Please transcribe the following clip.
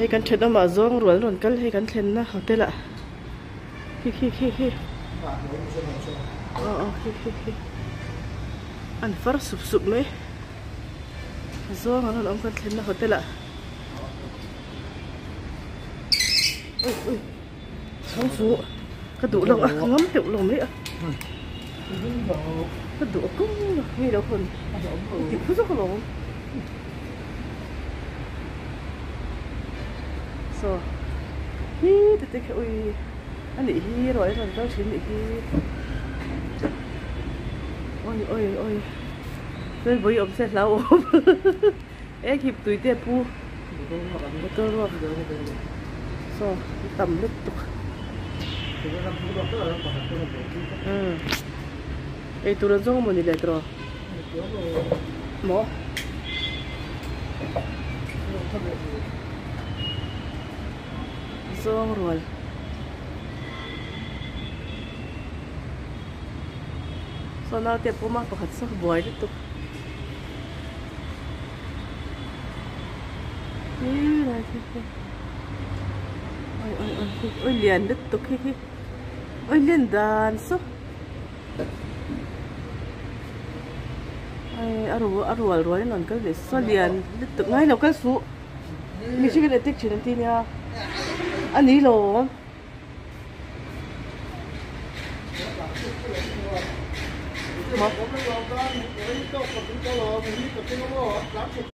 Hei kan thenawmah zawng rual rawn kal hei kan thlenna hotel ah khi khi khi khi aw aw khi khi khi an far sup sup mai zawng an rawn awm kan thlenna hotel ah ui ui chhang chu ka duh lo a ka ngam heuh lo mai a ka duh a kawng a mi lo hawn ti phu zawk alawm. Saw hi te te kha ui a nih hi ruah hi rawn kal thin nih hi oi oi oi chuan vawi awm se hlauhawm e khip tui te a pu motor ruak saw a tam lutuk umm eitur an zawng a mawni le tiraw. Maw? Zawng rual. Saw naute pawm a pakhat saw buai lutuk. Hi lai khi khi. Oi oi oi khi oi lian lutuk khi khi. Oi lian dan saw. A rual rual in an kal ve saw lian lutuk ngai lo kal suh mihring an attack thin an ti nia a ni lo maw.